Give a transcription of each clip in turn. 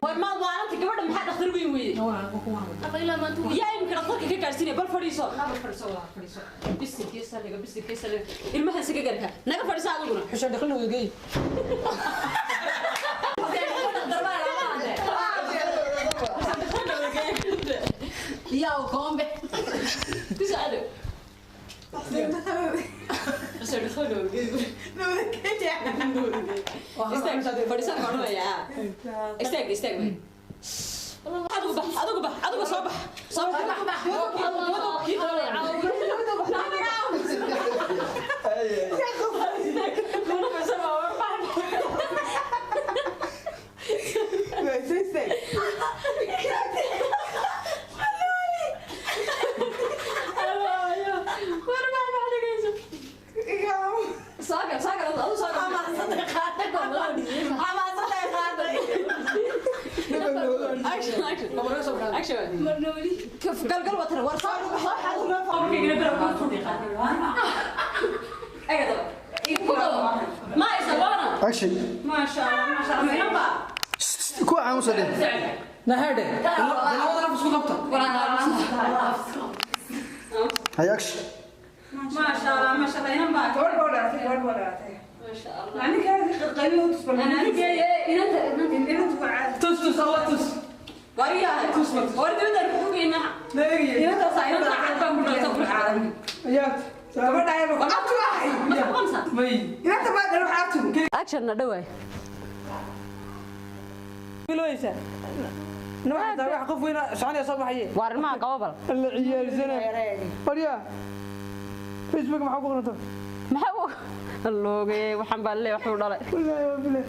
War maad waalanti gabadha maxaa dhakhtar weyn weyday? Yaa imika dhakhtarka ka gaarsiinaya bal fadhiiso. Naba fadhiiso walaal fadhiiso. Bisinkiisa liga bisinkiisa liga. Ilmahan isaga garka. Naga fadhiiso adiguna. Xuseen dhaqan wada geey. Yaa koombe. Ku socdo. Xuseen dhaqan wada geey. Istaag fadhiisan odhanaya. Istaag istaag wey. Adigu bax adigu bax adigu soo bax. Soo bax. Action. Ku aamusa dheh. Nahade. Labada naf isku qabta. Hay action. Tus tus Allah tus. Action na dhawaay. Bilowaysa. Nooca wax qof weyn soconaya soo baxay. Waar ilmaha qabo bal. La ciyaarsana. Bariya. Facebook maxaa ku qoranta? Maxaa u loogay waxaan baa leeyahay wuxuu dhalay. Wallaahi bilaa.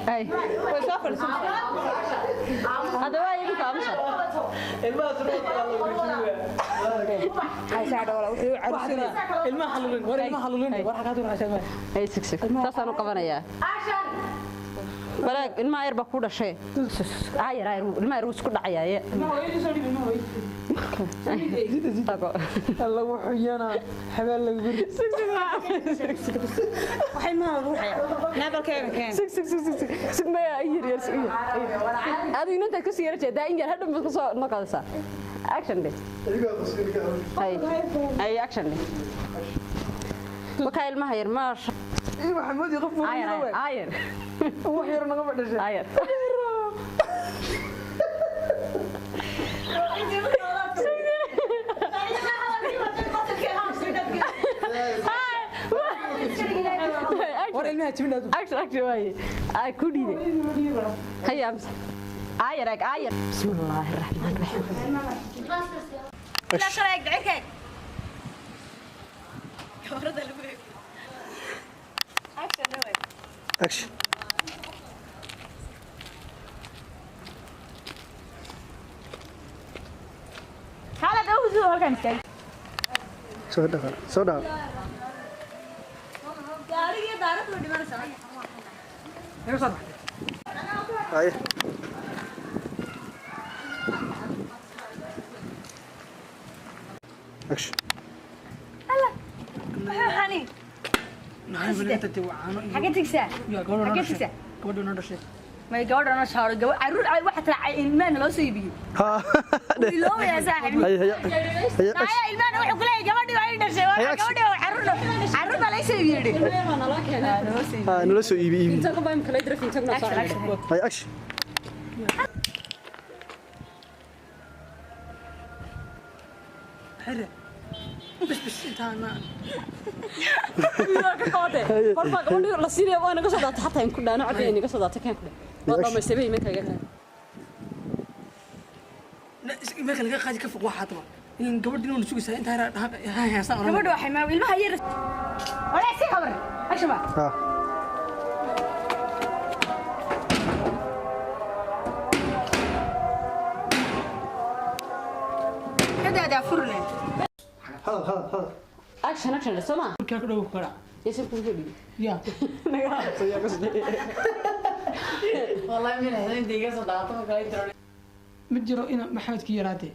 Ay. Hada waa idinka amsa. Ilmaha xalulin, war ilmaha xalulin, war xagaad u raashay. Ay sig sig. Taasaan u qabanayaa. Walaag ilmaha yar baa ku dhashay. Ayar ayar ilmaha yar wuu isku dhacayaaye. Tago. Alla wuxuu yana habeen lagu guri. Sig sig sig sig. Sig ma yar yar sig. Adigu inta ku sii yar jeedaa in yar hadhow ma soo noqonaysaa. Action day. Ay. Ay action day. Waxa ilmaha yar maasha. Ii waxa moodi qof weyn Ayar way. ayar. Wax yar naga dhashay. Ayar. War ilmaha jibin aad. Action action way. Ay ku dhiiday. Hay amsa. Ayar ayar. Bismillahir rahmanir rahiim. Action. Soo dhaqa. Soo dhaqa. Naga soo baxay. Hay. Action. Nahay bal inta tii waano. Xagee tigsaa? Ya gabadha Xagee tigsaa? Gabadha noo dhashay. May gabadha noo shaaro gabadh carruur ay waxa taa ilmaana loo soo iibiyey. Ha. Iloobayaa saaxiib. Hay hay. Hay action. Naaya ilmaana wuxuu ku leeyahay gabadhii waa ii dhashay waa Action. gabadhii waa carruur carruur baa laga soo iibiyey. Ha nala soo iibi iibi. Inta qabaa imka la drafin tagna soo. Hay action. Xire. Bas bas intaana. Ka qaade. Kolba gabadhii la siinaya waa naga soo daatay xataa in ku dhaano cabay naga soo daatay kan ku dhaa. Waa dhamaystay bay iminka iga tahay. Marka laga qaadi ka fog waxa taba. In gabadhii noo sugaysaa inta ha heesaan. Gabadhu waxay ma ilmaha yar. Wala si khabar. Action ba. Ha. Furne. Hadal, hadal, hadal. Action, action, soo ma Markaa ku dhow kara. Yasir kuu soo dhiibay. Ya. Naga habso yaa ku soo. Wallahi min hadan diga soo dhaato kala diro. Ma jiro ina Maxamedkii yaraatee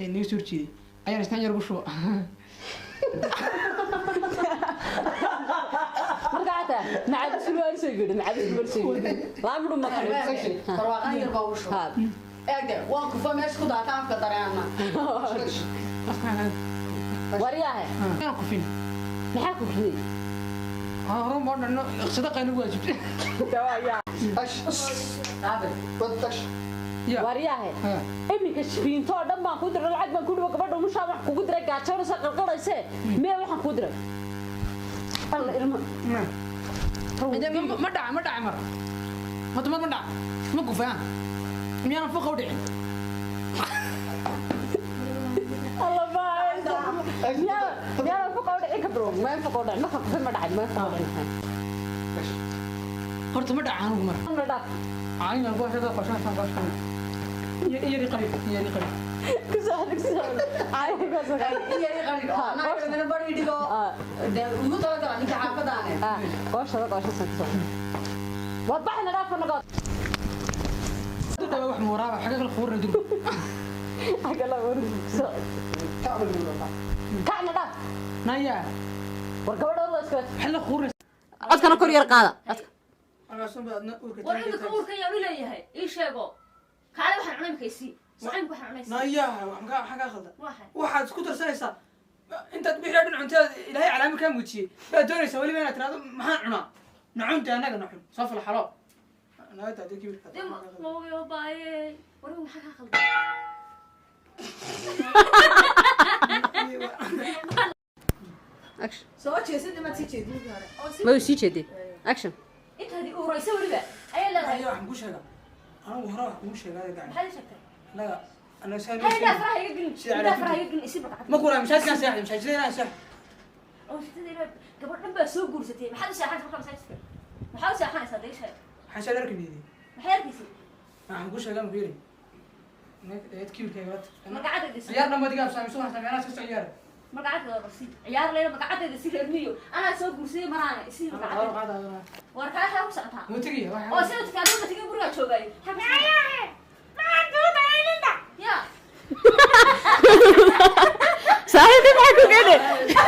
ee naga soo horjeeday ayaan istaan yar ugu shuba. Marka hata macad sulwaal soo gudhi, macad sulwaal soo gudhi, laamdu ma kale. Barwaaqan yar baa ugu shuba. Eegde waan kufa meesha ku daata afka dareema. Waryahe. Aan kufin. Maxaa ku riday? Horun baan dhanno sadaqa inagu waajibtay. Action. Wad action. Waryahe, iminka shifiinto oo dhan baan kuu diray, lacag baan ku dhibo, gabadha umushaa wax kugu diray, gaajoonaysa, qalqalayse mee waxaan kuu diray alla ilma. Ma dhaca, ma dhaca, mar ma dumar ma dhaca, ma gufayaan, miyaanan fuqa u dhicin? Alla miyaanan fuqa u dhicin ka bro, miyaan fuqa u dhicin marka kufay, ma dhacay, miyaan fuqa u dhicin? Horta ma dhaca anugu mar. Ma dhac. Caynaan gooshada qoshaan qoshaan yari qalib yari qalib. Kusoo kusoo caynaan kusoo yari qalib anaa kana bari dhigo de ugu tala ninka xaafadaane. Gooshada gooshada kusoo waad baxna dhaafo nago. Dadka wax muuraaba xaga kala quurna dib. Xaga la quurna kusoo kacna dhaaf. Naya. War gabadha la iska xilla quurna. Codkana kor yar qaada codka. War imika uurka yaa u leeyahay ii sheego, kaale waxaan cunay imika isii saciimka waxaan cunaysa. Naya, maxaa kaa khaldan? Waxaad isku darsanaysaa intaad bixi dhan cuntada Ilaahay calaamo kaa muujiyey baad doonaysaa weliba inaad tiraahdo maxaan cunaa, nacunta annaga nacun soo falxalo naagta hadii kibirka. Mooyo baaye, war imika maxaa kaa khaldan? Action. Soo jeesada ma sii jeedin hore. Ma sii jeedin. Action. Intaadii uuraysa weliba ayaa leedahay. Waxaan kuu sheegaa anigu hore wax kugu sheegaa gacan. Maxaad ii sheegtay? Annaga annaga saa Hay ilaa faraha iga gelin, ilaa faraha iga gelin, isi barkacad. Ma kuraa masaajidkaan seexday, masaajidada inaan seexdo. Oo shitada ilaa gabadh dhan baa soo guursatay, maxaad u seexanaysaa markaa masaajidka? Maxaad u seexanaysaa dee sheeg? Waxaan soo arki niiday. Maxaad arkaysay? Waxaan kuu sheegaa ma ku yiri eed kibirkayga wata. Magacadayda si. Ciyaar dhan baad iga habsaamay, subax sameynaa soo ciyaar. Magacadayda qarsi ciyaar leena, magacadayda si reer miyo anaa soo guursaday maraana isi magacadayda. War kale xaa ku socotaa? Muu tegiya? Oo sida tagtay adoo ma tegin, gurigaa joogaayo. Ya. Saaxiibkii maxaa ku keenay?